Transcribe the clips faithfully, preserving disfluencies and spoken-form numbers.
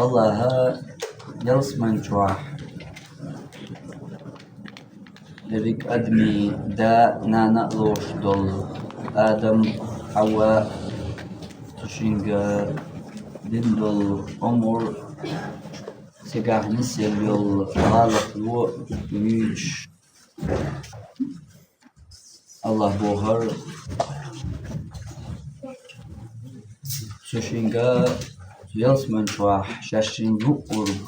Аллахӏа ялсман чохь дерриг адамийн да а, нана а лоруш долу Адам, Хьава, цу шинга дина долу омра, цигахь нисъелла йолу гӀалат ло юьйцуш. Аллахӏ бохура цу шинга, цу ялсман чохь шаьш шина юкъург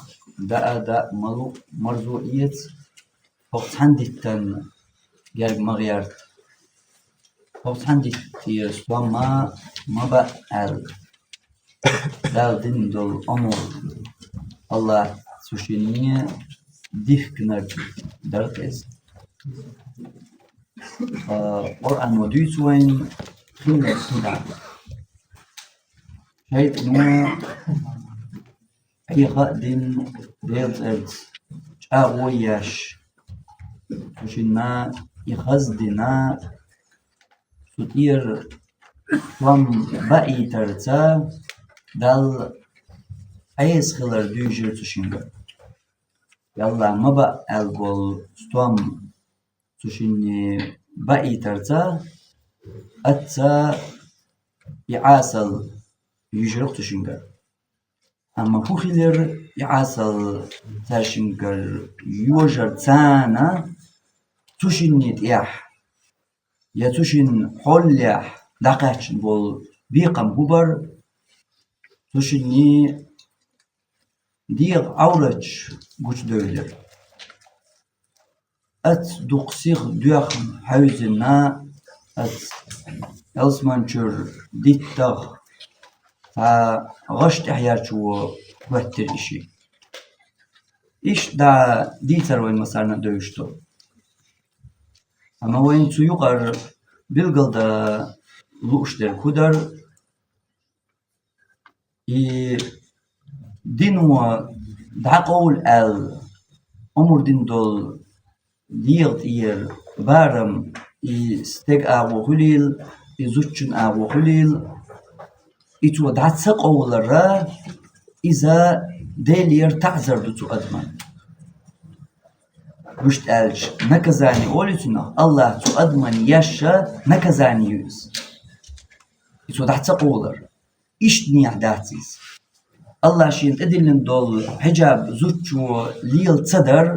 даа, даа, малу, марзо эца, хӀокху цхьана диттан герга ма гӀерта. ХӀокху цхьана диттера стом ма баа аьлла, Дала дина долу омра. Аллахӏ цу шинна дихкинарг дара иза. А, Къуръано дуьйцу вайна хилларг хӀун дара. ШайтӀано Ӏеха а дина, Делан цӀарца чӀагӀо еш, цу шинна и хаза дина, цу тӀера стом баийтарца Далла Ӏеса хилар дуьйжира цу шинга. Аллахӏа ма баа аьлла болу стом цу шинна баийтарца, оццул и Ӏесалла юьйжира цу шинга. Амма хӀун хилира и Ӏесалла цаьршингара йожар царна? Цу шинна тӀехь я цу шинна хьолехь дӀакхаьчна болу бекхам хӀун бара? Цу шинна дегӀан Ӏовраташ гучудевлира. Оццул дукха сиха доьхна хьаьвзина, оццул ялсман чуьра диттах цхьа гӀаш тӀехь ярчо хӀоьттира и шиъ. Иштта дӀа дийцар вайн массарна а девзаш ду. Амма вайна цу юкъара билгалдан лууш дерг хӀун дара? И дино дӀакъовла аьлла омра дина долу дегӀан тӀера барам, и стеган агӀо хуьлийла, и зудчун агӀо хуьлийла, и цо дӀа ца къовлара, иза Делера таӀзар ду цу адаман. Вуьшта аьлча, наказание олу цунах, Аллахӏа цу адаман еш наказание ю иза. И цо дӀа ца къовлара. Иштта нехь дац иза. Аллахӏа шена тӀедиллина долу хьиджаб зудчо лела ца дар,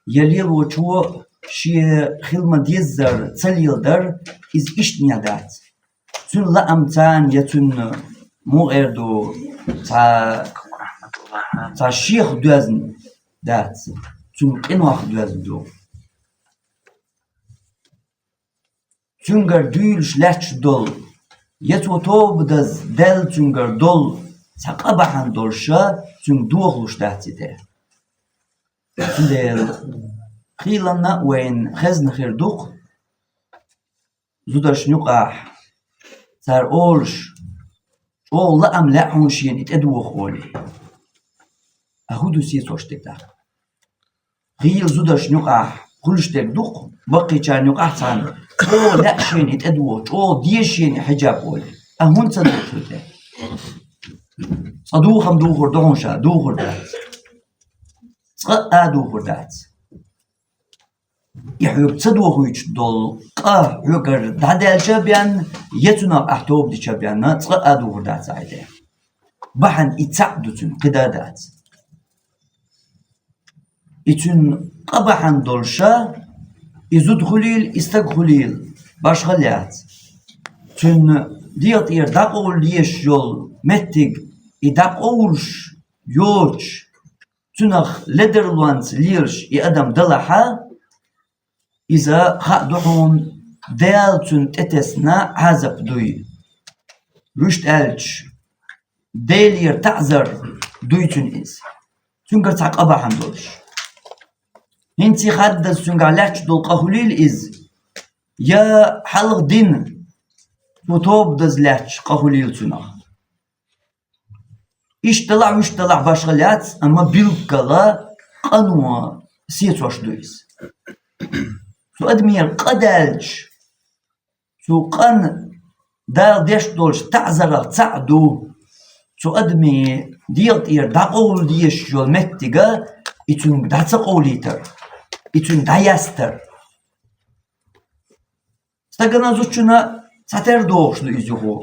я лелочо шен хила ма-деззара ца леладар, иза иштта нехь дац. Цуьнан лаам царна я цуьнан муха эр ду, цхьа, цхьа шех доьзна дац, цуьнан къинойх доьзна ду. Цуьнгара дуьйлуш лаьтташ долу, я цо тоба даза даьлла цуьнгара долу цхьа къа бахьана долуша цуьнга дохалуш дац и тӀе. Цундела кхелана а вайна хезна хир ду-кх, зударшна юкъахь цара олуш: «ЧӀогӀа лаам лаьа хьуна шена и тӀедоха», — олий. А хӀун ду сецош дерг тӀаккха? Хийла зударшна юкъахь хуьлуш дерг ду-кх, баккхийчарна юкъахь цхьаьна: «ЧӀогӀа лаьа шена и тӀедоха, чӀогӀа деза шена и хьиджаб», — олий. А хӀунда ца дохуьйту те? Цкъа духам духур ду хьуна ша, духур дац. Цкъа а духур дац. И хьоьга ца дохуьйтуш долу къа хьоьгара дӀадаьлча а бен, я цунах ахь тоба дича а бен, цкъа а духур дац ахь и тӀе. Бахьана и цхьаъ ду цуьнан, кхидӀа а дац. И цуьнан къа бахьана долуша, и зуда хуьлийла, и стаг хуьлийла, башхалла яц. Цуьнан дегӀан тӀера дӀакъовла езаш йолу меттиг, и дӀакъовлуш йоцуш, цуьнах ледарлонца лелаш и адам далахьа, иза хаа ду хьуна, Дала цунна тӀетесна Ӏазап дуй. Вуьшта аьлча, Делера таӀзар дуй цуьнан иза. Цуьнгара цхьа къа бахьана долуш. ХӀинца и хаддаза цуьнгахь лаьтташ долу къа хуьлийла иза, я хьалха дина, цо тоба даза лаьтташ къа хуьлийла цуьнах. Иштта далахь, вуьшта далахь башхалла яц, амма билггала къано сецош ду иза. Цу адамера къа даьлча, цу къан Дала деш долчу таӀзарах цхьаъ ду. Цу адамий дегӀа тӀера дӀакъовла дезаш йолу меттига и цуьнга дӀа ца къовлийтар, и цуьнга дӀаястар. Стагана, зудчунна цхьатерра догӀуш ду иза юха.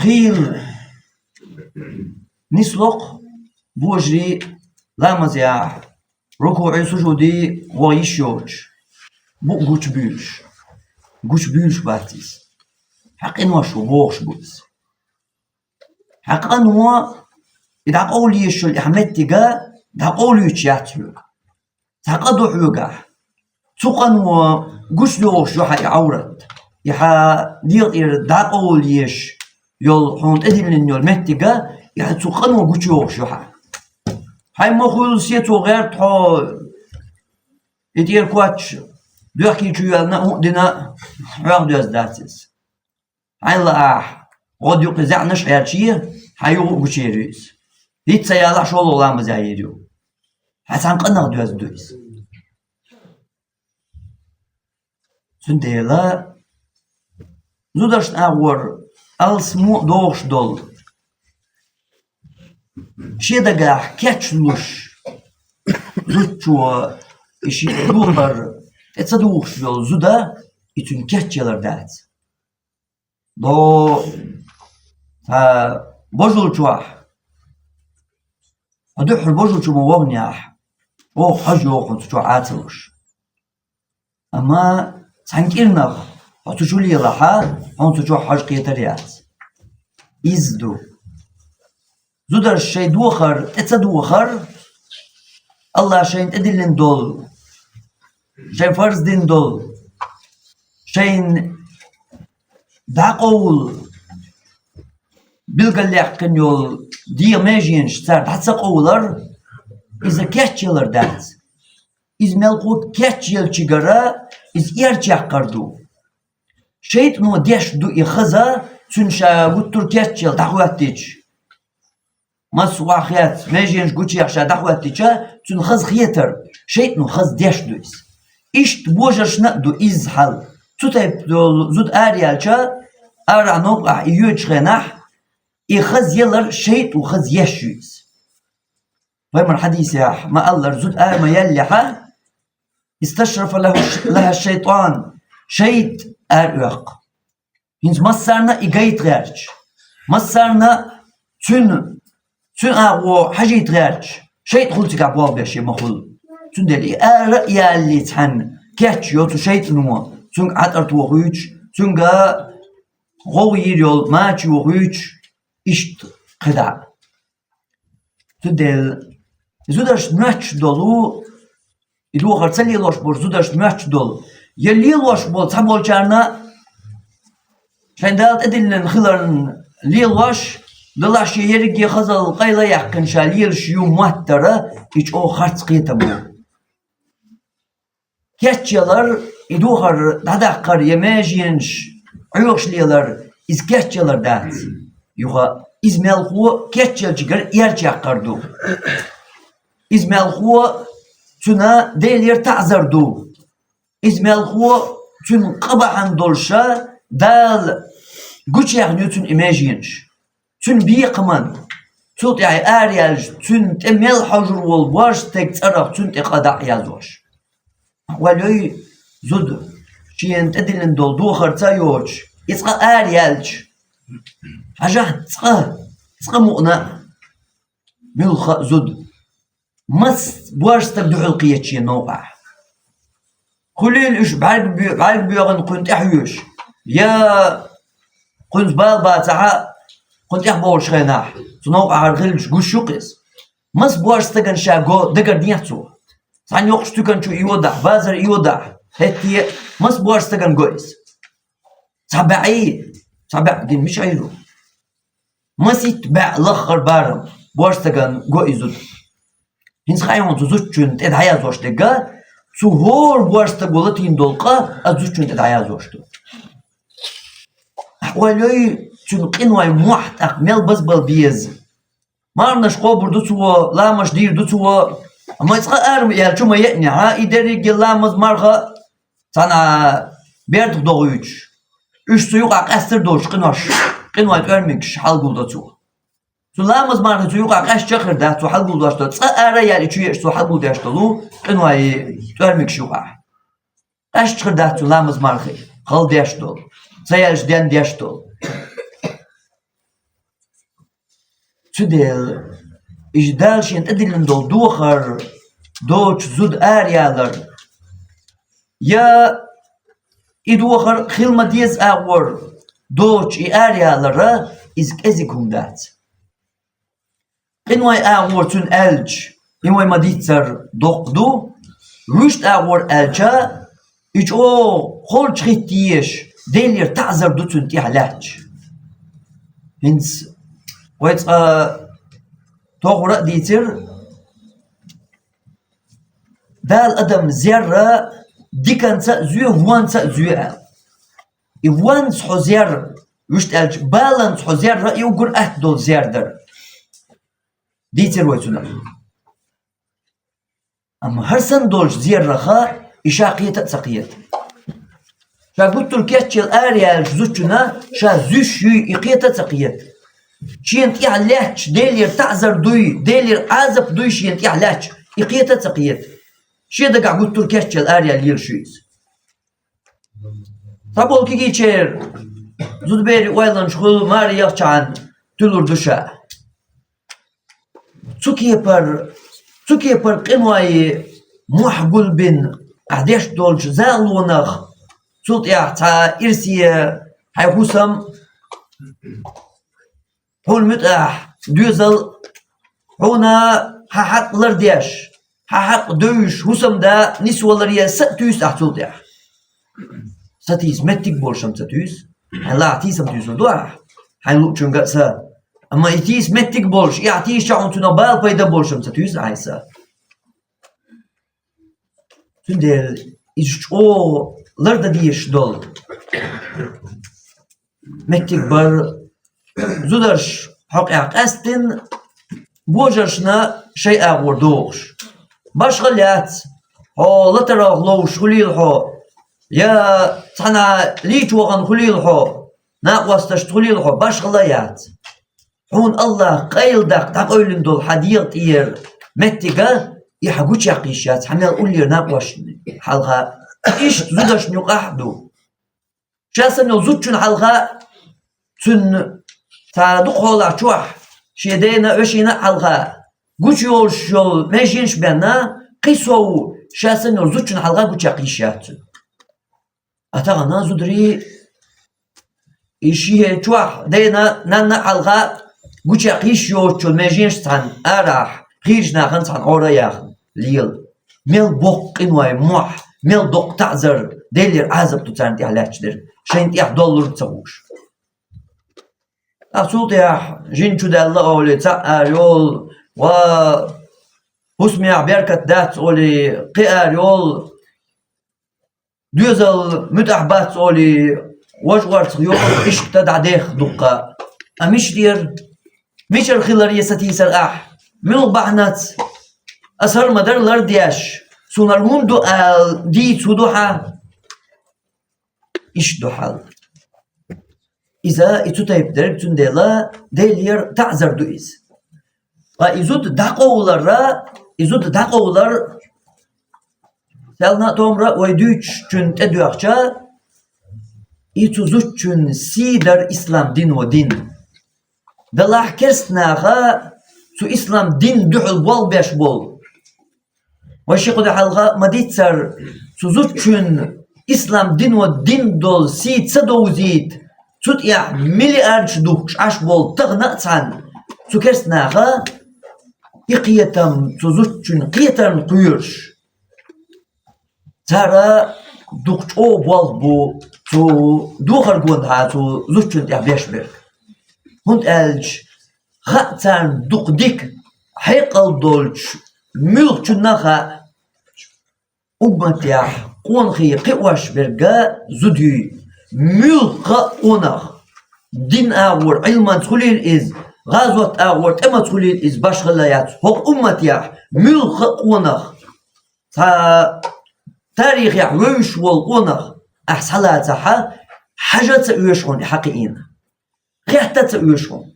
Хийла нислокх божарий ламазехь, рукуӀий, сужудий ваха йиш йоцуш, букъ гучубуьйлуш, гучубуьйлуш бац иза. Хьа къинош ву бохуш бу иза. Хьан къано и дӀакъовлуьйтуш йолу и хьан меттига дӀакъовлуьйтуш яц хьоьга. Цхьа къа ду хьоьгахь. Цу къано гучудохуш ю хьан и Ӏаврат. И хьан дегӀа тӀера дӀакъовла езаш йолу хьуна тӀедиллина йолу меттига, и хьан цу къано гучуйохуш ю хьан. Хьайн ма хуьлу сецо гӀерта хьо и тӀера коч доьхкий чу йоьллина а, хӀуъа дина а, хьоьга доьзна дац иза. Хьайна лаахь, гӀодаюкъе заьӀнаш а хьерчае, хьан юха а гучуер ю иза. ХӀинца ца ялахь, шолгӀа ламазехь ер ю. Хьан цхьана къинах доьзна ду иза. Цундела зударшна агӀор алсамо а догӀуш долу, шен дагахь кечлуш, зудчо и шиъ дохар тӀе ца духуш йолу зуда, и цуьнан кечъялар дац. До, цхьа божал чохь, хьо дуьххьара божал чу ма вогӀнехь, оха хьожа йогӀу хьуна цу чохь Ӏа ца луш. Амма цхьана кӀирнах хьо цу чу лелахь, хьуна цу чохь хьожа кхетар яц. Иза ду. Зударша шайн дохар тӀе ца дохар, Аллаха шайна тӀедиллина долу, шайн фарз дина долу, шайна дӀакъовла билгалъяьккхина йолу дегӀан меженаш цара дӀа ца къовлар, иза кечъялар дац. Иза мелхо кечъелчигара иза эрчаяккхар ду. ШайтӀано деш ду и хаза, цуьнан ша гуттар а кечъяла дӀахӀоьттича. Маса охьахецна, меженаш гучуехь ша дӀахӀоьттича, цуьнан хаза хетар, шайтӀано хаза деш ду иза. Иштта божаршна а ду изза хьал. Цу тайпа долу зуда араяьлча, арахь новкъахь и йоьдучу хенахь, и хаза ялар шайтӀа хаза еш ю иза. Пайхамар хьадисехь ма-аллара, зуда ара ма-яллехьа, исташрафа лахӀа, лахӀа шайтӀан, шайтӀа ара оьккху. ХӀинца массарна а и гайта гӀерташ, массарна а цуьнан, цуьнан агӀо хьажийта гӀерташ, шайтӀа хуьлу цигахь болх беш я ма хуьлу. Цундела и ара а яллий цхьаьна, кечйо цу шайтӀано, цуьнга Ӏатар тохуьйтуш, цуьнга гӀовгӀа йийр йолу мача йохуьйтуш, иштта кхидӀа. Цундела зударшна моьттуш долу, и дохар ца лелош болу зударшна моьттуш долу, я лелош болу цхьаболчарна шайн Дала тӀедиллина хиларна лелош, делахь шен ерриге хазалла къайла а яьккхина ша лелаш ю моттара, и чӀогӀа харц кхетам бу. Кечъялар, и духар дӀадаккхар я меженаш Ӏоьхуш лелар, иза кечъялар дац. Юха иза мелхо кечъелчигара эрчаяккхар ду. Иза мелхо цуьнан Делера таӀзар ду. Иза мелхо цуьнан къа бахьана долуша Дала гучуяьхна ю цуьнан и меженаш. Цуьнан бекхаман, цул тӀаьхьа араяьлча, цуьнан тӀе мел хьожур волу боьрша стеган цӀарах цуьнан тӀе къа дӀа а яздеш. Валой, зуда, шена тӀедиллина долу духарца а йоцуш, иза къа араяьлча, хьажахь цкъа, цкъа мукъана а, муьлхха а зуда. Мас боьрша стаг дуьхьал кхеташ я новкъахь? Хуьлийла уьш бӀаьрг бе-, бӀаьрг боьгӀина кхуьнан тӀаьхьа йоьшу, я кхуьнца бала бацахьа, кхуьнан тӀаьхьа бовлуш хенахь, цу новкъахьара хилча гуш ю-кх иза. Мас боьрша стагана ша го дагардехьа цо? Цхьана йоккхачу туькан чу йодахь, базар йодахь, хӀетте а мас боьрша стагана го иза? Цхьа баьӀий, цхьа баьӀ гина мичахь йир ву? Маситта баьӀ лаххара барам, боьрша стагана го и зуда. ХӀинца хаьий хьуна цу зудчунна тӀе дӀаяздеш дерг, цу хӀора боьрша стага латийна долу къа а зудчунна тӀе дӀаяздеш ду. Ойла йой, цуьнан къинойн мохь тӀаккха мел базбала беза. Марханаш кхобур ду цо, ламазаш дийр ду цо, амма иза къа ара ма яьлча ма еънехьа, и дерриге ламаз, марха цхьана бердах дохуьйтуш. Уьш цу юкъахь къаьстар долчу къинош, къинойн тӀоьрмигаш хьалагулдо цо. Цу ламаз мархи цу юкъахь къаьсташ а хир дац, цо хьалагулдеш долу. Цкъа а ара а яьлла, и чу еъча цо хьалагулдеш долу къинойн тӀоьрмигаш юкъахь. Къаьсташ хир дац цу ламаз мархи, хала деш долу, ца яьлча ден деш долу. Цундела иза Дала шена тӀедиллина долу дохар доцуш зуда араялар, я и дохар хила ма деза агӀор доцуш и араялара, иза кӀезиг хӀума дац. Къинойн агӀор цуьнан аьлча, и вай ма-дийццара доккха ду, вуьшта агӀор аьлча, и чӀогӀа холчу хӀиттаеш, Делера таӀзар ду цунна тӀехь лаьтташ. ХӀинца вай цкъа тохара а дийцира, Дала адам зерра диканца а зоь, вонца а зоь аьлла. И вонца хьо зер, вуьшта аьлча, баланца хьо зерра, и уггар атта долу зер дара. Дийцира вай цунах. Амма хӀара санна долчу зерраха и ша кхета а ца кхета. Ша гуттар кечъяла араяьллачу зудчунна ша зуьйш юй и кхета а ца кхета. Шена тӀехь лаьтташ Делера таӀзар дуй, Делера Ӏазап дуй шена тӀехь лаьтташ, и кхета а ца кхета. Шен дагахь гуттар кечъяла араяьлла лелаш ю иза. Цхьаболу кегийчеран зудаберийн ойланаш хуьлу маре яхчахьана туьлур ду ша. Цу кепара, цу кепара къинойн мохь гулбина ахь деш долчу залонах, цул тӀаьхьа цхьа ирсе хьайн хӀусам, хьуна муьтӀахь доьзал, хьуна хьан хьакъ лардеш, хьан хьакъ девзаш, хӀусамда нисваларе са а туьйсу ахь цул тӀаьхьа. Сатийса меттиг болуш ма ца туьйсу. Хьайн лахахь тийсам туьйсур ду ахь, хьайн луучуьнга а са. Амма и тийса меттиг болуш, и ахь тийсча хьуна цунах бала пайда болуш ма ца туьйсу ахь са. Цундела иза чӀогӀа лардан дезаш долу меттиг бара, зударш хьокъехь къаьстина, божаршна шайн агӀор дохуш. Башхалла яц, хьо латарах ловш хуьлийла хьо, я цхьана лийча вахана хуьлийла хьо, накъосташна хуьлийла хьо, башхалла яц. Хьуна АллахӀа къайладаккха дӀакъевлина долу хьан дегӀан тӀера меттига и хьан гучуяккха йиш яц, хьан мел уллера накъосташна хьалха. Иштта зудашна юкъахь а ду. Ша санна йолу зудчунна хьалха, цуьнан цхьа дукха хьолахь чохь, шен дена а, вешина а хьалха гучуйолуш йолу меженаш бен, кхин сов ша санна йолу зудчунна хьалха гучуяккха йиш яц цуьнан. Ткъа тахана зударий и шен чохь дена, нанна а хьалха гучуяккха йиш йоцучу меженаш цхьаьна арахь, хийрачу нахана цхьаьна Ӏора а яхна, лела. Мел боккха къинойн мохь, мел доккха таӀзар, Делера Ӏазап ду царна тӀехь лаьтташ дерг, шайна тӀехь доллург ца хууш. Ткъа цул тӀаьхьа жин чу даьлла олий, цхьаъ ара йолу, ва хӀусамехь беркат дац олий, кхин ара йолу, доьзал муьтӀахь бац олий, важа орцах йолу, иштта дӀадехха дуккха. Ткъа мича дера? Мичара хилар я сатийсар ахь? Муьлха бахьанаца? Аса хӀара ма дара лардеш, суна хӀара хӀунда ду ала дийца хӀун ду хьан? Иштта ду хьал. Иза и цу тайпа дерг, цундела Делера таӀзар ду иза. Ткъа и зуда дӀакъовлара, и зуда дӀакъовлар, селхана а, томра а вай дуьйцучунна тӀедоьгӀча, и цу зудчун сий дара ислам дино дин. Делахь керстанаха цу ислам дин дуьхьал болх беш болу. Вай ши-кхо де хьалха ма-дийццара, цу зудчун ислам дино дин долу сий ца довзийта, цу тӀехь миллиардаш духкуш Ӏаш болу тахана а цхьаьна цу керстанаха и кхетам, цу зудчун кхетарна кхоьруш. Цара дукха чӀогӀа болх бу цу духар гонахьа цу зудчун тӀехь беш берг. ХӀунда аьлча хаьа царна дукха дика, хьекъал долчу муьлххачунна хаьа, умматехь къонахий кхиош берг зуда юй. Муьлхха а къонах, дин агӀор Ӏилманца хуьлийла иза, гӀазот агӀор тӀемаца хуьлийла иза, башхалла яц. ХӀокху умматехь муьлхха а къонах, цхьа тарихехь вевзаш волу къонах ахь схьалацахьа, Хьажа ца оьшу хьуна и хьакхиийна. ГӀерта ца оьшу хьуна.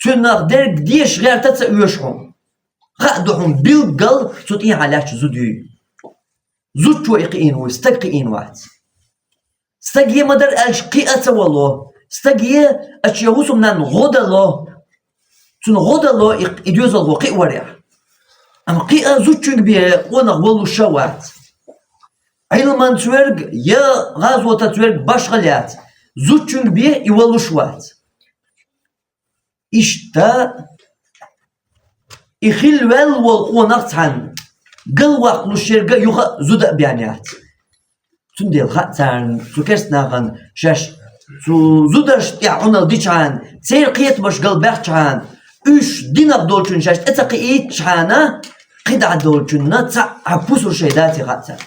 Цунах дерг деша гӀерта ца оьшу хьуна. Хаа ду хьуна билггал цу тӀехьа лаьттача зуда юй. Зудчо и кхиийна вуй, стаг кхиийна вац. Стаге ма дарра аьлча кхиа ца вало. Стаге аче хӀусамнанна гӀо дало. Цунна гӀо дало и, и доьзалхо кхиаварехь. Амма кхиа зудчуьнга бе къонах волуш а вац. Ӏилманца верг я гӀазотаца верг башха лаьца. Зудчуьнга бе и волуш вац. Иштта и хилла ваьлла волу къонах цхьанна, галваккхалуш ерг а юха а зуда а бен яц. Цундела хаьа царна, цу керста нахана шаьш цу зударшна тӀехь Ӏуналла дичхьана, церан кхетамаш галбаьхчхьана, уьш динах долчунна шаьш тӀе ца кхиийтчхьана, кхидӀа долчунна цхьа а пусар шайн даций хаьа царна.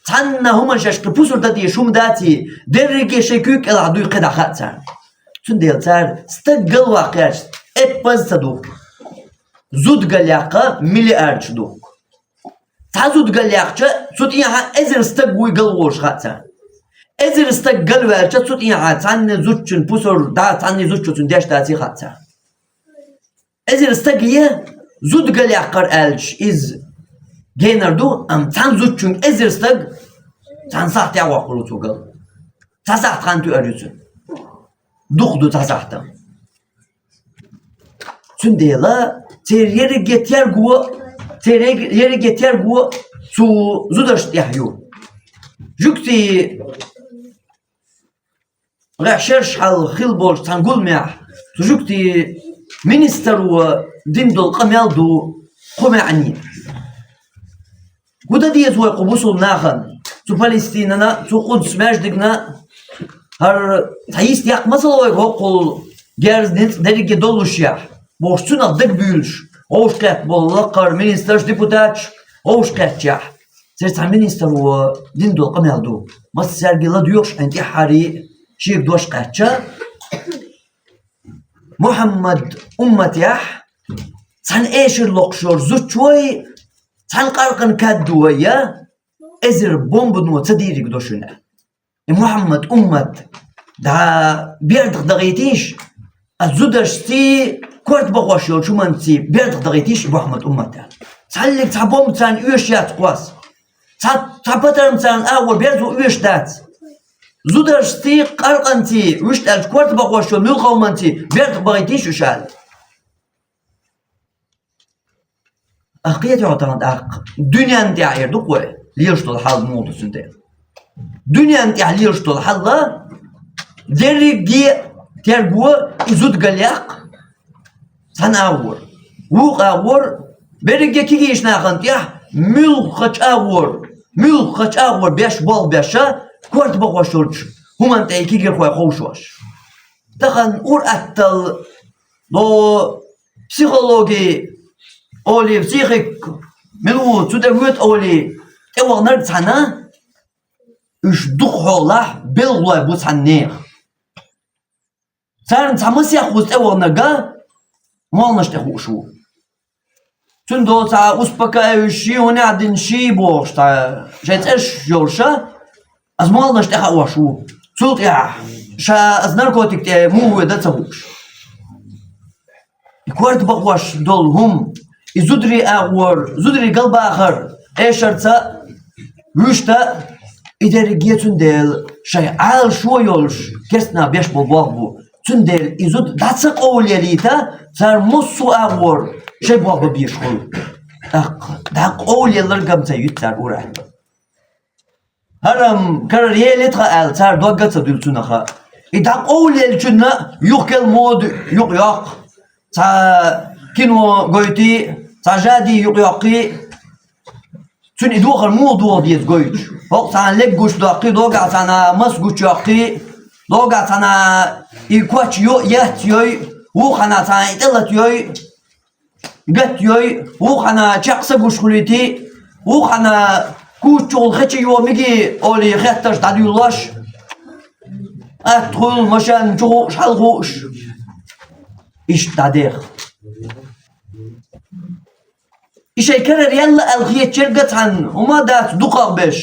Цхьанна хӀуманна шаьш кхин пусар дан дезаш хӀума даций, дерриге шайн куьйга кӀелахь дуй кхидӀа хаьа царна. Цундела цара стаг галваккха гӀерташ эппаза ца духку. Зуда галъяккха миллиардаш духку. Цхьа зуда галъяьккхича, цу тӀехьа эзар стаг вуй галволуш хаьа царна. Эзар стаг галваьлча, цу тӀехьа цхьанне зудчун пусар да, цхьанне зудчо цунна деш даций хаьа царна. Эзар стаге зуда галъяккхар аьлча, иза генар ду, амма цхьана зудчуьнга эзар стаг цхьана сахьтехь воккхур ву цо гал. Цхьа сахьт хан туьар ю цуьнан. Дукха ду цхьа сахьтан. Цундела церан ерриге терго, церан ерриге терго цу зударшна тӀехь ю. Жуьгтий гӀехь шераш хьалха хилла болчу цхьана гуламехь, цу жуьгтий министро дина долу къамел ду кху маьӀнийн. ХӀун дан деза вай кху бусулба нахана? Цу Палестинана, цу Къудс маьждигна хӀара цхьа йист яккха ма ца ло вайга хӀоккхул герз ницкъ дерриге доллушехь, бохуш цунах дагабуьйлуш, вовшахкхетта болу лакхара министраш, депутаташ вовшахкхеттачехь. Церан цхьа министро дина долу къамел ду. Массаьрга ладоьгӀуш Ӏин тӀаьххьарий шега дош кхаьчча, Мухьаммад умматехь цхьана эшар локхуш йолу зудчой, цхьана къаркъана кад ду вай я, эзар бомбано ца дийриг до шуна. И Мухьаммад уммат дӀа бердах дахийтийша, а зударшций, корта бахош йолчу хӀуманций бердах дахийтийша и Мухьаммад уммат аьлла. Цхьаллиг цхьа бомба царна оьшуш яц кхоса. Цхьа, цхьа патарм царна агӀор берзо оьшуш дац. Зударшций, къаркъанций, вуьшта аьлча корта бахош йолу муьлхха хӀуманций бердах бахийтийша уьш аьлла. Ахь кхетий хьо тахана тӀаккха? Дуьненна тӀехь эр ду-кх вай, лелаш долу хьал муха ду цундела. Дуьненна тӀехь лелаш долу хьал а, дерриге терго и зуда галъяккха цхьана агӀор, вукху агӀор, берриге кегийчу нахана тӀехь муьлххачу агӀор, муьлххачу агӀор беш болх беш а, корта бахош йолчу хӀуманна тӀе и кегийрхой ховшош. Тахана ур-атталла, ло, психологи олий, психик, мила ву, цу тӀе воьду олий, тӀеваханарг цхьана, уьш дукха хьолахь белхалой бу цхьана нехан. Царна цхьа масех вуза тӀеваханарг а молханаш тӀе хууш ву. Цуьнан доцахьа успокаивающий, хӀунех дина ший бохуш, цхьа шайн цӀераш йолуш а, аса молханаш тӀе хаош ву. Цул тӀаьхьа ша аса наркотик тӀе муха воьду ца хууш. И корта бахош долу хӀума, и зударий агӀор, зударий галбахар, эшарца а, вуьшта а, и дерриге цундела шайн Ӏалашо йолуш, керстанах беш болу болх бу. Цундела и зуда дӀа ца къовлаелийта, цара массо а агӀор шайн болх бан безаш хуьлу. ТӀаккха дӀакъовлаелларг а ца юьту цара ур-атталла. ХӀара-м карара елира тхан аьлла, цара дог а ца дуьллу цунах. И дӀакъовлаеллачунна юхакхел моду юкъайоккху. Цхьа кино гойтий, цхьа жади юкъайоккхий, цуьнан и духар муха доха деза гойтуш. ХӀокху цхьана лег гучудоккхий, догахь цхьана мас гучуйоккхий, догахь цхьана и коч йо-, еттайой, вукху хьана цхьана и тӀелатайой, гатйой, вукху хьана чекх са гуш хуьлийтий, вукху хьана куччухула хечи йо миги олий хеттарш дӀадуьллуш, атта хуьлу машен чу хууш, хьала хууш. Иштта дӀадеха. И шайн карара елла аьлла хетачерга цхьанна, хӀума дац дукхах беш.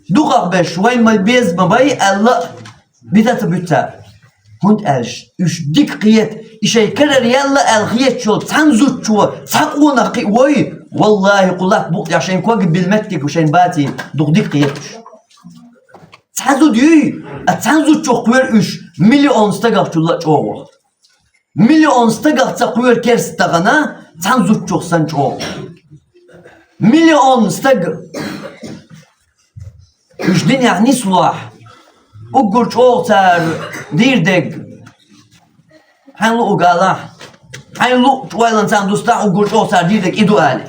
Дукхах беш, вайн ма беза ма бай аьлла, Бита ца буьйцу цара. ХӀунда аьлча уьш дика кхета, и шайн карара яьлла аьлла хеташ йолу цхьана зудчо цхьа къонах кхиавой, валлахӀи, кху латта букъ тӀехь шайн ког билла меттиг шайна баций, дукха дика кхета уьш. Цхьа зуда юй, а цхьана зудчух кхоьру уьш миллион стагах чулла а чӀогӀа. Миллион стагах ца кхоьру керста тахана, цхьана зудчух санна чӀогӀа. Миллион стаг уьш динехь нислохь, уггар чӀогӀа цара дийр дерг. Хьайн луъург алахь, хьайн луъучу ойланна царна дустахь, уггар чӀогӀа цара дийр дерг и ду алий.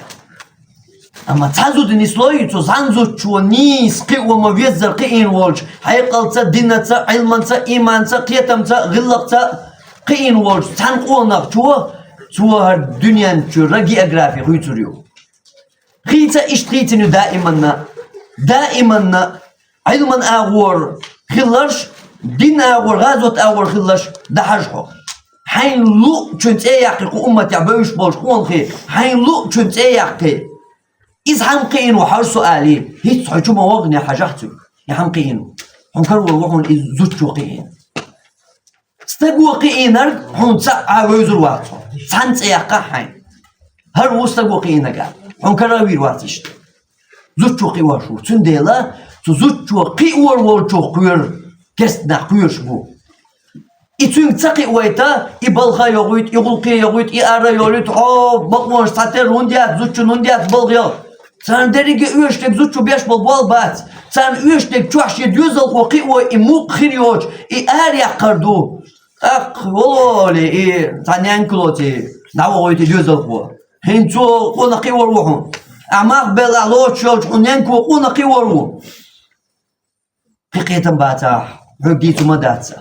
Амма цхьа зуда нислой, цу цхьана зудчо нийса кхио ма-веззара кхиийна волчу, хьекъалца, динаца, Ӏилманца, ийманца, кхетамца, гӀиллакхца кхиийна волчу цхьана къонахчо, цо хӀара дуьнен чуьра географи хуьйцур ю. Хийца иштта хийцина ю даиманна, даиманна Ӏилман агӀор хилларш, дин агӀор, гӀазот агӀор хилларш, дӀахьажа хьо. Хьайн луъучун цӀе яккхий кху умматехь бевзаш болуш къонахий, хьайн луъучун цӀе яккхий. Иза хьан кхиийна ву хьажа со алий, хӀинцца хьо чу ма ваххане хьажахь цуьнга, и хьан кхиийна ву. Хьуна карор ву хьуна иза зудчо кхиийна. Стаго кхиийнарг хьуна цхьаъ а вевзар вац хьо, цхьана цӀе яккхахь хьайн. ХӀара ву стаго кхиийнарг а, хьуна кара а вийр вац иштта. Зудчо кхиош ву, цундела цу зудчо кхиор волчух кхоьру керста нах кхоьруш бу. И цуьнга ца кхиавайта, и балха а йогӀуьйту, и гӀуллакхе а йогӀуьйту, и ара а йолуьйту, хьо бакъонаш цхьатерра хӀунда яц, зудчун хӀунда яц балха йогӀу? Царна дерриге оьшург зудчо беш болу болх бац. Царна оьшург чохь шен доьзалхо кхио и мукъ хир йоцуш, и араяккхар ду. ТӀаккха вало олий, и цхьа ненкало ций дӀавахойту и доьзалхо. ХӀинца цо къонах кхиор ву хьуна. Ахьа мах белла лоцуш йолчу хьуна ненко къонах кхиор ву. Кхин кхетам бацахь, хьоьга дийцу ма дац.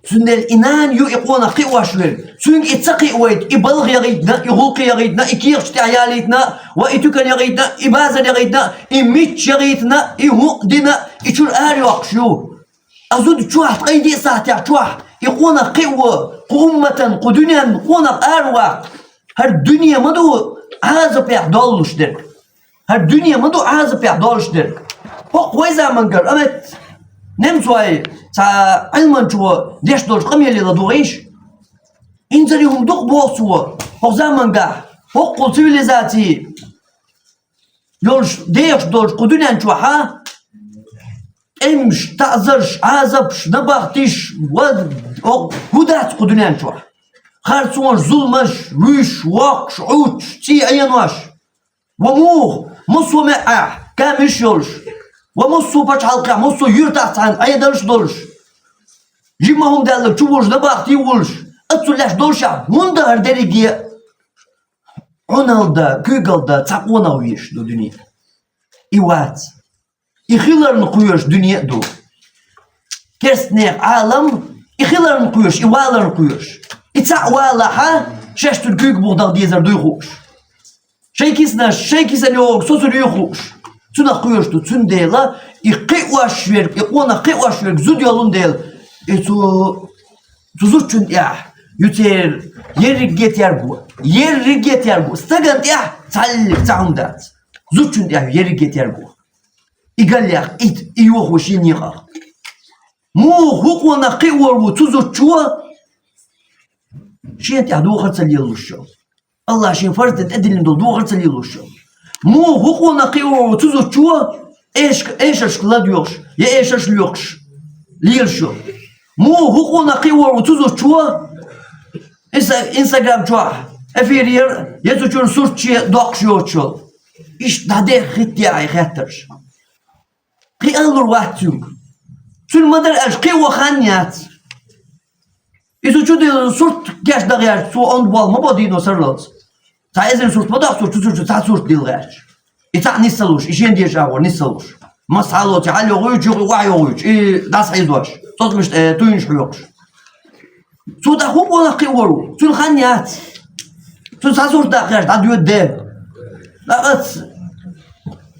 Цундела и нана ю и къонах кхиош верг. Цуьнга и ца кхиавайта, и балха яхийтина, и гӀуллакхе яхийтина, и кехаташ тӀехь ялийтина, ва и туькана яхийтина, и базар яхийтина, и мичча яхийтина, и хӀуъа дина, и чуьра ара йоккхуш ю. А зуда чохь, ткъе диъ сахьтехь чохь, и къонах кхио, кху умматан, кху дуьненан къонах ара ваккха. ХӀара дуьне ма ду Ӏазапехь доллуш дерг. ХӀара дуьне ма ду Ӏазапехь доллуш дерг. ХӀокху вай замангара, амет, немцой цхьа Ӏилманчо деш долчу къамеле ладугӀийша. Инзаре хӀума дукха боху цо, хӀокху замангахь, хӀокхул цивилизаций йолуш, дехаш долчу кху дуьнен чохьа, тӀемаш, таӀзарш, Ӏазапаш, набахтиш, ва, о, хӀун дац кху дуьнен чохь? Харцонаш, зуламаш, вуьйш, воккхуш, Ӏуьттуш, цӀий Ӏенош. Ва муха, массо а маьӀӀехь, камиш йолуш. Ва массо а пачхьалкхехь, массо а юьртахь цхьаьна Ӏедалш долуш. Жимма хӀума даьлларг чу вужна бахтий вулуш, аццул леш долушехь, хӀунда хӀара дерриге а? Ӏуналда, куьйгалда цхьа къонах везаш ду дуьне. И вац. И хиларна кхоьруш дуьне а ду. Керстанех Ӏалам, и хиларна кхоьруш, и валарна кхоьруш. И цхьаъ валахьа, шаьш цуьнан куьйга буха дала дезар дуй хууш. Шайн киснаш, шайн кисана йогӀург сосур юй хууш. Цунах кхоьруш ду, цундела и кхиош верг, и къонах кхиош верг зуда йолун дела, и цу, цу зудчун тӀехь ю церан ерриге терго, ерриге терго. Стагана тӀехь цхьаллиг цхьа хӀума дац. Зудчун тӀехь ю ерриге терго. И галлех, и, и йохо шен некъах. Муха хӀун къонах кхиор ву цу зудчо? Шен тӀехь духар ца лелалуш йолу. Аллах шен фарз дина тӀедиллина долу духар ца лелалуш йолу. Муха хӀун къонах кхиор ву цу зудчо? Эшка, эшаршка ладоьгӀуш, я эшарш лоькхуш, лелаш йолу. Муха хӀун къонах кхиор ву цу зудчо? Инста-, Инстаграм чохь эфир яр, я цу чуьра сурт чу доккхуш йоцуш йолу. Иштта дӀадеххийтта ахьа хеттарш. Кхин аллур вац цуьнга. Цуьнан ма-дарра аьлча, кхин ван хан яц. Иза чу де сурт кеш дан гӀерташ, цо онда болу ма бо дийно сарралц. Цхьа эзар сурт ма доккху цо, цу чу цхьа сурт дилла гӀерташ. И цхьаъ нисса луш, и шен деша агӀор нисса луш. Масхьа лоций хьал йогӀуьйтуш, юкъа охьа йогӀуьйтуш, и дӀасахьийзош, цӀоцкъамаш, э, туьйнаш хьоькхуш. Цо тӀаккха хӀун къонах кхиор ву? Цуьнан хан яц. Цуьнан цхьа сурт даккха гӀерташ, дӀадоьду де. ТӀаккха ас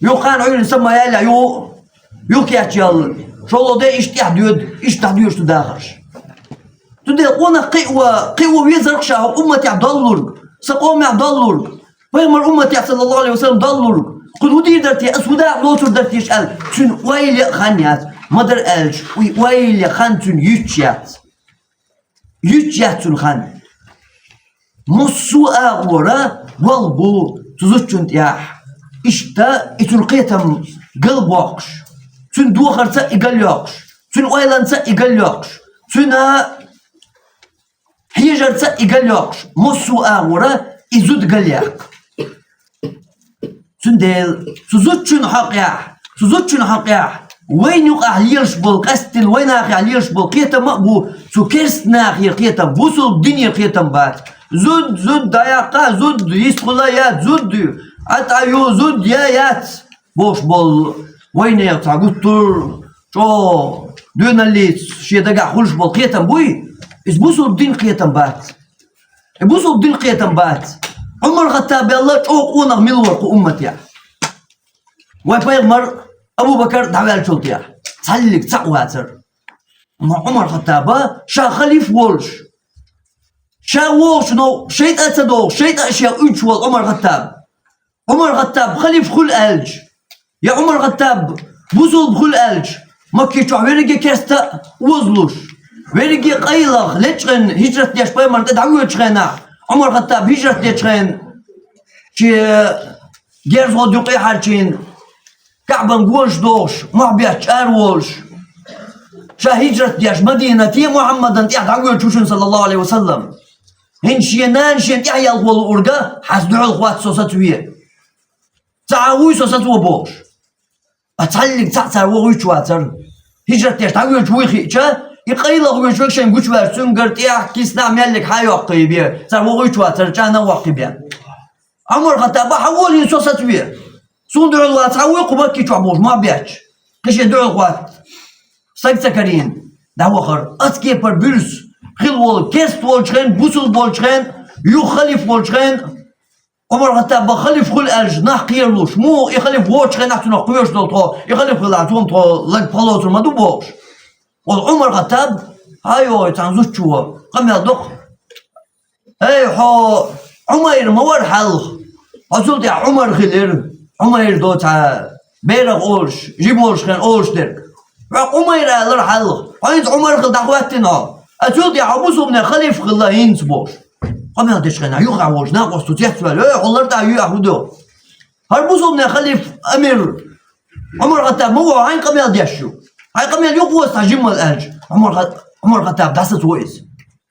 юххана Ӏуьйранна са ма яьлла, ю, юхкечъял, шолгӀа де иштта тӀехь доьду, иштта дӀадоьшу дахарш. Цундела къонах кхио, кхио везарх ша хӀокху умматехь доллург, сан къомехь доллург, пайхамар умматехь, саллаллаху алейхи ва саллям, доллург. Кхуьнан хӀун дийр дара те, ас хӀун дакъа лоцур дара те аьлла, цуьнан ойла а хан яц. Ма дарра аьлча, уй ойла хан цуьнан юьтуш яц. Юьтуш яц цуьнан хан. Массо а агӀора болх бу цу зудчун тӀехь. Иштта и цуьнан кхетам галбоккхуш, цуьнан духарца и галйоккхуш, цуьнан ойланца и галйоккхуш, цуьнан хьежарца и галйоккхуш, массо а агӀора и зуда галъяккха. Цундела цу зудчун хьокъехь, цу зудчун хьокъехь, вайна юкъахь лелаш болу, къаьсттина вайн нахехь лелаш болу кхетам а бу, цу керста нахера кхетам, бусулба динера кхетам бац. Зуда, зуда, дӀаяккха, зуда, йистхула яц, зуда, Ӏа тӀе ю, зуда, я яц бохуш болу, вайнехан цхьа гуттар а чӀогӀа доьналлица шен дагахь хуьлуш болу кхетам буй, иза бусулба дин кхетам бац. И бусулба дин кхетам бац. Ӏумар-Хаттаб аьлла чӀогӀа къонах мила вара кху умматехь. Вайн пайхамар, Абу-Бакар дӀаваьллачул тӀехь, цхьаллиг цхьаъ вацара. Амма Ӏумар-Хаттаба ша халиф волуш, ша вогӀучу новкъа шайтӀа а ца догӀуш, шайтӀа а шех уьдуш волу Ӏумар-Хаттаб. Ӏумар-Хаттаб халиф хуьлу аьлча, я Ӏумар-Хаттаб бусулба хуьлу аьлча, Макки чохь верриге керста а озалуш, верриге къайлаха лечкъина хӀижрат деш пайхамарна тӀе дӀавоьдучу хенахь, Ӏумар-Хаттаб хӀижрат дечу хенахь, шен герзахо дукъе хьарчийна, КаӀбан гонаш дохуш, мохь бетташ араволуш, ша хӀижрат деш Мадинате Мухьаммадан тӀехь дӀавоьдуш ву шуна, саллаллаху Ӏалайхи ва саллам. ХӀинца шен нана шена тӀехь ялхо луурга, хьаьца дуьхьал хӀотта со сацаве. Ца Ӏа вуй со сацаво бохуш. Ткъа цхьаллиг цхьаъ цара вогӀуьйтуш вацара. ХӀижрат деш дӀавоьдуш вуй хиъча, и къайлаха воьдуш верг шайна гучуваьлча, цуьнгара тӀехь киснахь меллиг хьан йоккхий бен, цара вогӀуьйтуш вацара, чӀана а воккхий бен. Ӏумар-Хаттаба, хьан волийна со сацаве? Суна дуьхьал вац хьан вуй кху Макки чохь бохуш, мохь бетташ. Кхин шен дуьхьал хӀотта. Стаг ца карийна, дӀавахара. Оцу кепара буьрса хила волу, керста волчу хенахь, бусулба волчу хенахь, юха халиф волчу хенахь, Ӏумар-Хаттаба халиф хуьлу аьлча, нах кхералуш, муха и халиф воцучу хенахь цунах кхоьруш долу тхо, и халиф хилахь, цунах тхо лаг пхалоцур ма ду бохуш. Оцу Ӏумар-Хаттаб, хьан йогӀий цхьана зудчо, къамел доккху. Эй, хьо Ӏумайр ма вара хьалха? Хьо цул тӀаьхьа Ӏумар хилира. Ӏумайр доцу цхьа берах олуш, жима волуш хенахь олуш дерг. Хьо Ӏумайр алара хьалха. Хьо хӀинца Ӏумар хила дӀахӀоьттина хьо. А цул тӀаьхьа хьо бусулбанийн халиф хилла хӀинца бохуш. Къамел дечу хенахь юххехь волчу накъостаца цецваьлла: «Эй, хьо лар тӀе ю ахьа хӀун до?» ХӀара бусулбанийн халиф, амир Ӏумар-Хаттаб ма ву, хьайн къамел деш ю. Хьайн къамел юхаоза цхьа жиммал аьлча, Ӏумар-Хат-, Ӏумар-Хаттаб дӀасацаво иза.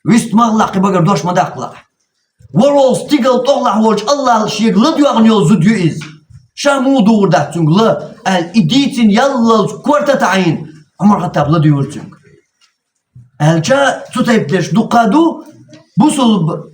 Вист магӀалахь кхин багара дош ма даккхалахь. ВорхӀалгӀа стигал тӀехулахь волчу АллахӀа шега ладоьгӀна йолу зуда ю иза. Ша муха духур дац цуьнга ла, аьлла, и дийцина яллалц корта а таӀийна, Ӏумар-Хаттаб ладуьйгӀира цуьнга. Аьлча, цу тайпа дерш дуккха а ду, бусулба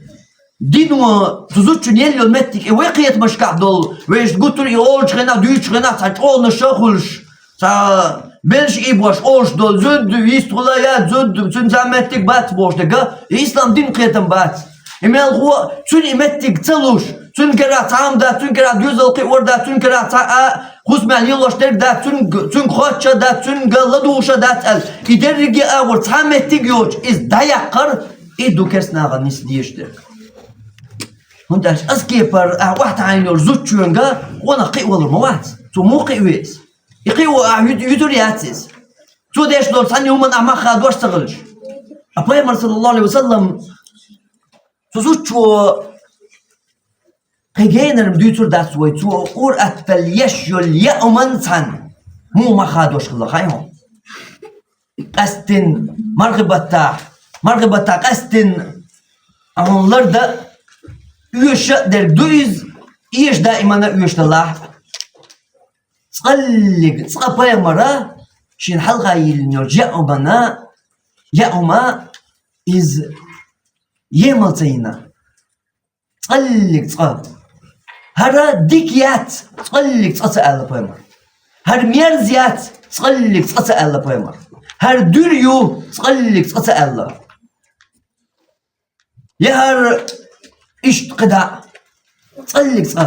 дино цу зудчун елла йолу меттиг, и вай кхетамашкахь долу, вешан гуттар а и олучу хенахь, дуьйцучу хенахь цхьа чӀогӀанаш а хуьлуш, цхьа белш а ийбош олуш долу зуда, йистхула яц зуда, цуьнан цхьа меттиг бац бохуш дерг, и ислам дин кхетам бац. И мелхо а, цуьнан и меттиг ца луш, цуьнан карахь цхьа хӀума дац, цуьнан карахь доьзал кхиор дац, цуьнан карахь цхьа а хӀусамехь лелош дерг дац, цуьнга, цуьнга хоттуш а дац, цуьнга ладугӀуш а дац аьлла, и дерриге а агӀор цхьа меттиг а йоцуш, иза дӀаяккхар, и ду керста нахана нисса дезаш дерг. ХӀунда аьлча аса кепара ахь охьатаӀийна йолу зудчоьнга къонах кхиа валур ма вац. Цо муха кхиа веза? И кхио ахь вуьту-, вуьтур яц иза. Цо деш долу цхьанна хӀуманна ахь мах хадош ца хилча. А пайхамар, саллаллаху Ӏалайхи ва саллам, цу зудчо кхин генара-м дуьйцур дац вай, цо ур-атталла еш йолу яа хӀуманна цхьаьна муха мах хадош хилла хаьий хьуна. Къаьсттина, мархи баттахь, мархи баттахь къаьсттина хьуна лардан а, оьшуш а дерг ду иза, эша даимана а оьшуш далахь а. ЦкъаллиГ цкъа пайхамара шена хьалха йиллина йолчу яа хӀуманна, яа хӀума иза емал ца йина. ЦкъаллиГ цкъа. ХӀара дика яц, цкъаллиГ цкъа ца аьлла пайхамара. ХӀара мерза яц, цкъаллиГ цкъа ца аьлла пайхамара. ХӀара дуьра ю, цкъаллиГ цкъа ца аьлла. Я хӀара иштта кхидӀа а, цкъаллиГ цкъа.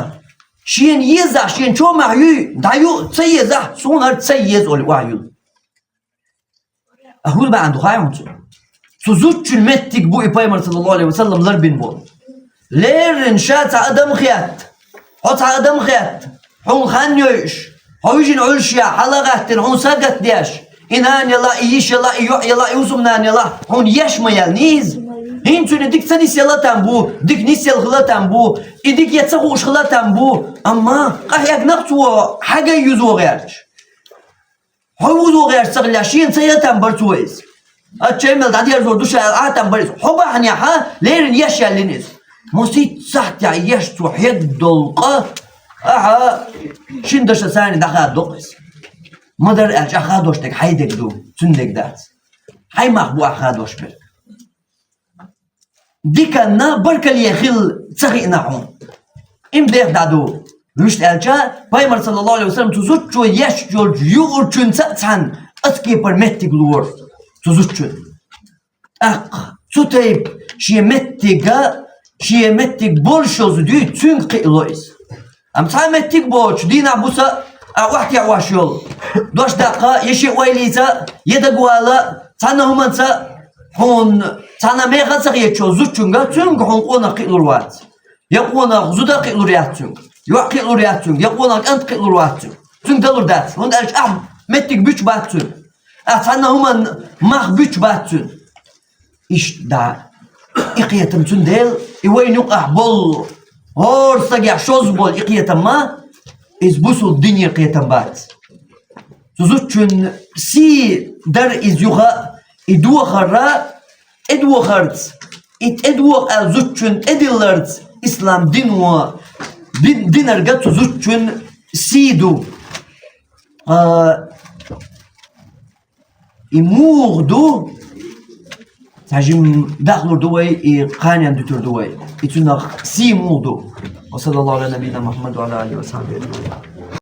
Шена езахь, шена чомахь юй, дӀаю а, ца езахь, суна хӀара ца еза олий охьаюьллу. А хӀун баьӀна ду хаьий хьуна цуьнан? Цу зудчун меттиг бу и пайхамар, саллаллаху Ӏалайхи ва саллам, ларбина болу. Леррина ша цхьа адам хетта, хьо цхьа адам хетта, хьуна хан йойуш, хьо вижина Ӏуьллуш яхь, хьалагӀаьттина, хьуна сагатдеш, И нана яла, и йиша яла, и йоӀ яла, и хӀусамнана яла, хьуна еш ма яьллий из. ХӀинца цунна дика ца нисъелла там бу, дика нисъелла хилла там бу, и дика я ца хууш хилла там бу. Амма къахьегна-кх цо хьагай юзо гӀерташ. Хьо юзо гӀерташ ца хилча, шена ца яла там бар цо из. Аччай мел дӀадерзор ду ша аьлла, Ӏа там бар из. Хьо бахьанехьа леррина еш яьллий из. Масийтта сахьтехь еш цо хьегна долу къа, ахьа шина дашца царна дӀахадо-кх из. Ма-дарра аьлча, ахьа хадош дерг хьайн дерг ду, цуьнан дерг дац. Хьайн мах бу ахьа хадош берг. Диканна баркалле хила ца хиъна хьуна. Има деха дӀа ду. Вуьшта аьлча, Пайхамар, саллаллаху Ӏалайхи ва саллам, цу зудчо еш йолчу юурчуьнца а цхьаьна оцу кепара меттиг лора цу зудчуьнан. ТӀаккха цу тайпа шен меттига, шен меттиг болуш йолу зуда юй, цуьнга кхиало иза. Амма цхьа а меттиг боцуш, дийнахь-буса а охьатаьӀаш йолу, дош даккха, я шен ойла йийца, я дагавала, цхьана а хӀуманца хьуна цхьана а меха а ца хеташ йолу зудчуьнга, цуьнга хьуна къонах кхиалур вац. Я къонах зуда кхиалур яц цуьнга, йоӀ кхиалур яц цуьнга, я къонах кӀант кхиалур вац цуьнга. Цуьнга далур дац, хӀунда аьлча ахь меттиг буьтуш бац цуьнан. Ахь цхьана а хӀуманна мах буьтуш бац цуьнан. Иштта дӀа, и кхетам цундела, и вайна юкъахь болу, хӀора стагехь шозза болу и кхетам ма, иза бусулба динера кхетам бац. Цу зудчун сий дара иза юха, и дохарра, тӀедохарца, и тӀедоха аьлла зудчун тӀедилларца, ислам дино, дин, динарга цу зудчун сий ду. А, И муха ду? Цхьа жимма дахлур ду вай, и кханенна дуьтур ду вай. И цуьнах сий муха ду? Ва саллаллаху Ӏала набийина Мухьаммад ва Ӏала алихи ва сахьбихи ажмаӀин.